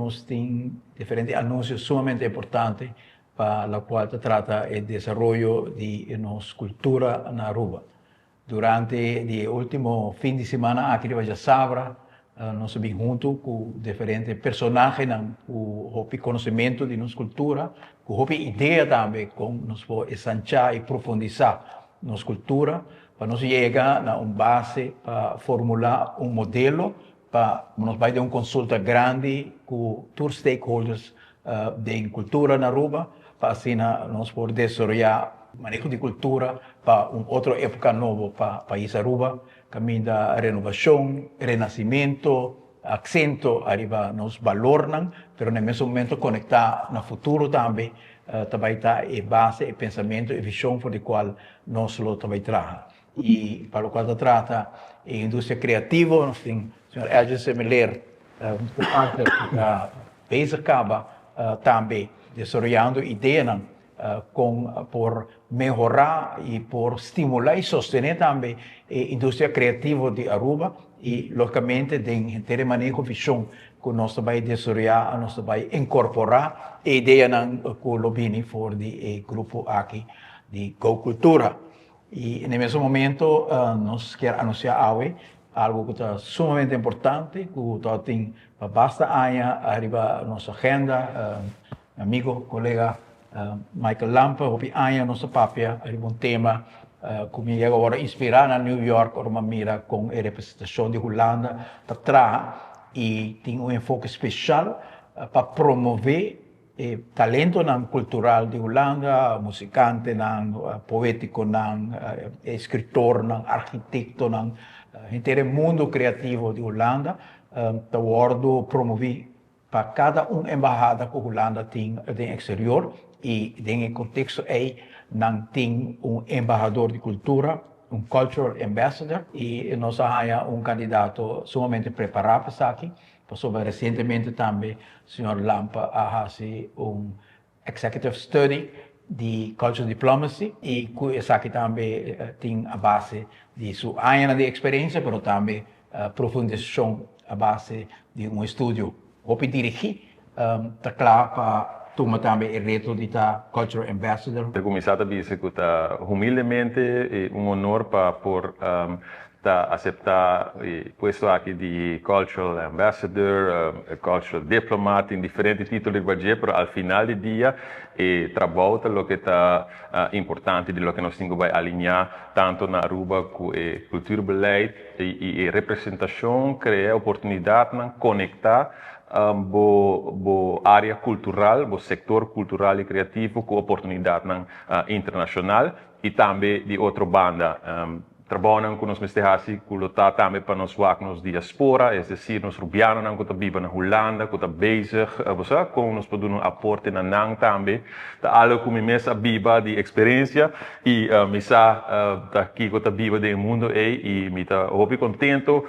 nos tin diferente anuncio sumamente importante pa locual ta trata e desaroyo di nos cultura na Aruba. Durante di e ultimo fin di simana aki riba djasabra nos a bin hunto cu diferente personahenan cu hopi conocemento di nos cultura, cu hopi idea tambe con nos por ensancha y profundisa nos cultura pa nos yega na un base pa formula un modelo pa nos bai den un consulta grandi cu tur stakeholders den cultura na Aruba pa asina nos por desaroya maneho di cultura pa un otro epoca nobo pa pais Aruba, caminda renovacion, renacimento, accento ariba nos balornan, pero na e mesun momento conecta na futuro tambe ta bay ta e base, e pensamento, e vision for di cual nos lo ta bay traha. Y pa locual ta trata e industria creativo, nos tin señor Elgin Semeleer, un partner cu ta bezig caba tambe desaroyando ideanan con por mehora y por stimula y sostene tambe e industria creativo di Aruba y logicamente den henter e maneho vision cu nos ta bay desaroya, nos ta bay incorpora e ideanan cu lo bini for di e grupo aki di Go Cultura. Y na e mesun momento nos kier anuncia awe algo cu ta sumamente importante cu tabatin pa basta aña ariba nos agenda. Mi amigo, colega Michael Lampe hopi aña nos ta papia ariba un tema cu mi yega ora inspira na New York ora mi a mira con e representacion di Hulanda ta traha y tin un enfoke special pa promove e talentonan cultural di Hulanda, musicantenan, poeticonan, escritornan, architectonan, henter e mundo creativo di Hulanda ta wordo promovi pa cada un embahada cu Hulanda tin den exterior y den e contexto ey nan tin un embahador di cultura, un cultural ambassador, y nos a haya un candidato sumamente prepara pa esaki. Pasobra resientemente tambe señor Lampe a hasi un executive study di cultural diplomacy y cu esaki tambe tin a base di su añanan di experiencia pero tambe profundisacion a base di un estudio hopi dirigi ta cla pa tuma tambe e reto di ta cultural ambassador. Ta cuminsa ta bisa cu ta humildemente un honor pa por ta acepta e puesto aki di Cultural Ambassador, Cultural Diplomat, tin diferente titulo riba dje, pero al final di dia e trabou ta loke ta importante di loke nos tin cu bay alinea tanto na Aruba cu e cultuurbeleid y e representacion, crea oportunidadnan, conecta bo bo area cultural, bo sector cultural y creativo cu oportunidadnan internacional y tambe di otro banda. Trabounan ku nos mester hasi ku lo ta tambe pa nos wak nos diaspora, es desir nos rubianonan ku ta biba na Hulanda, ku ta bezig, bo sa, kon nos por duna un aporte na nan tambe. Ta algo ku mi mes a biba di eksperensia i mi sa ta kiko ta biba den e mundo ei i mi ta hopi kontento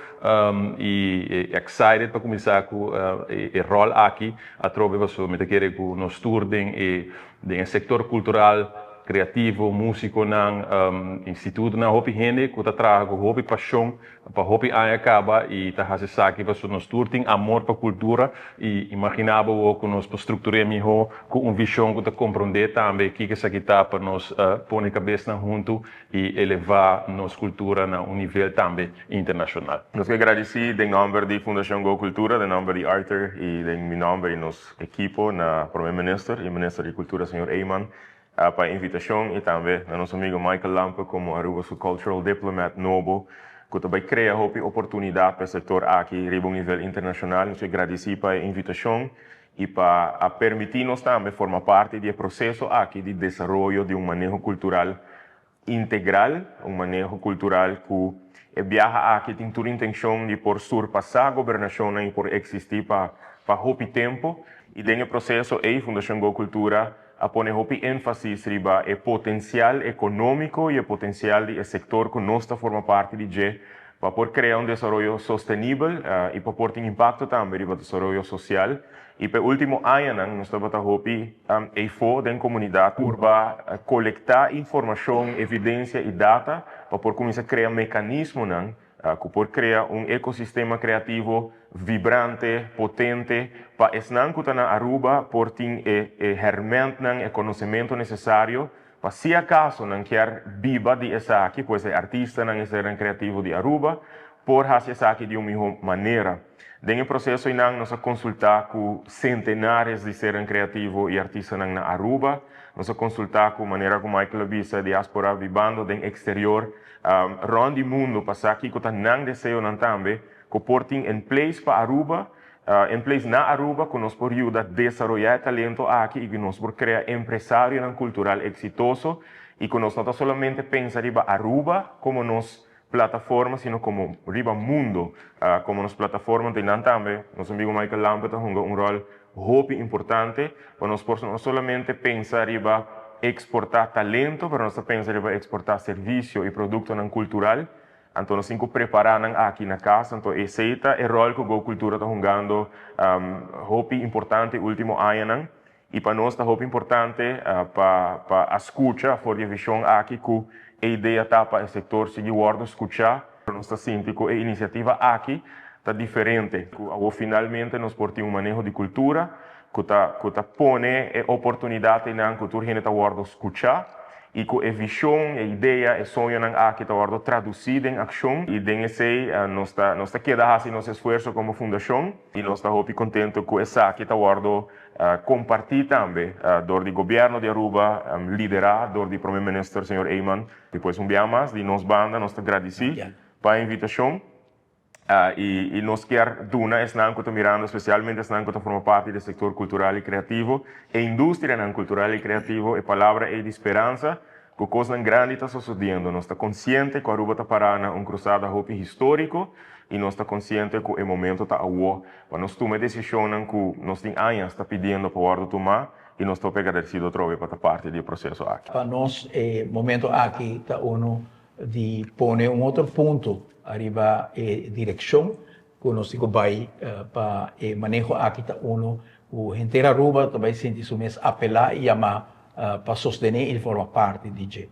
i excited pa kuminsá ku e ròl aki atrobe pasobra mi ta kere ku nos tur den e Den e sektor kultural, kreativo, músikonan, institutonan, hopi hende ku ta traha ku hopi pashon pa hopi aña kaba i ta hasi esaki pasobra nos tur tin amor pa kultura i imaginá bo wou ku nos por struktur'é mihó ku un vishon ku ta komprondé tambe kiko esaki ta pa nos pone kabesnan huntu i elevá nos kultura na un nivel tambe internashonal. Nos ke gradisí den nòmber di Fundashon Go Kultura, den nòmber di Arthur i den mi nòmber i nos ekipo na Prome Minister i Minister di Kultura señor Eman pa e invitashon i tambe na nos amigo Michael Lampe komo Aruba su Cultural Diplomat nobo ku ta bai krea hopi oportunidat pa e sektor aki riba un nivel internashonal. Nos ke gradisí pa e invitashon i pa a permití nos tambe forma parti di e proseso aki di desaroyo di un maneho kultural integral, un maneho kultural ku e biaha aki tin tur intenshon di por surpasá gobernashonnan i por eksistí pa pa hopi tempu. I den e proseso ei Fundashon Go Kultura a pone hopi énfasis riba e potensial ekonómiko i e potensial di e sektor ku nos ta forma parti di dje pa por krea un desaroyo sostenibel i pa por tin impakto tambe riba desaroyo sosial. I pa e último añanan nos tabata hopi eifó den komunidat purba kolektá informashon, evidensia i data pa por kuminsá krea mekanismonan. Ku por krea un ekosistema kreativo vibrante, potente, pa esnan ku ta na Aruba por tin e e hèrmèntnan, e konosementu nesesario pa si akaso nan kier biba di esaki, pues e artistanan, e sernan kreativo di Aruba por hasi esaki di un mihó manera. Den e proseso einan nos a konsultá ku sentenares di sernan kreativo i artistanan na Aruba. Nos a konsultá ku, manera ku Michael a bisa, diaspora bibando den eksterior Rond di mundo pa sa kico ta nan deseonan tambe cu por tin en place pa Aruba, en place na Aruba cu nos por yuda desaroya e talento aki y cu nos por crea empresarionan cultural exitoso y cu nos no ta solamente pensa riba Aruba como nos plataforma sino como riba mundo como nos plataforma. Entonces nan tambe nos amigo Michael Lampe ta hunga un rol Hopi importante pa nos por no solamente pensa riba exporta talento, pero nos ta pensa riba exporta servicio y productonan cultural. Anto nos tin cu prepara nan aki na cas. Anto esey ta e rol cu Go Cultura ta hungando hopi importante e ultimo añanan. Y pa nos ta hopi importante pa pa a scucha for di e vision aki cu e idea ta pa e sector sigui wordo scucha. Nos ta sinti cu e iniciativa aki ta diferente, cu awor finalmente nos por tin un maneho di cultura cu ta cu ta pone e oportunidad einan cu tur hende ta wordo scucha y cu e vision, e idea, e soñonan aki ta wordo traduci den accion y den esey nos ta nos ta keda haci nos esfuerzo como fundacion y nos ta hopi contento cu esaki ta wordo comparti tambe dor di Gobierno di Aruba lidera dor di Prome Minister señor Eman. Despues un bia mas di nos banda nos ta gradisí pa e invitashon i nos kier duna esnan ku ta mirando, spesialmente esnan ku ta forma parti di e sektor kultural i kreativo, e industrianan kultural i kreativo, e palabra ei di speransa ku kosnan grandi ta sosodiendo. Nos ta konsiente ku Aruba ta pará na un krusada hopi históriko i nos ta konsiente ku e momento ta awó pa nos tuma e desishonnan ku nos tin añas ta pidiendo pa wòrdu tumá. I nos ta hopi agradecido atrobe pa ta parti di e proceso aki. Pa nos e momento aki ta uno di pone un otro punto ariba e direccion cu nos tin cu bay pa e maneho aki ta uno cu henter Aruba ta bay sinti su mes apela y yama pa sostene y forma parti di dje.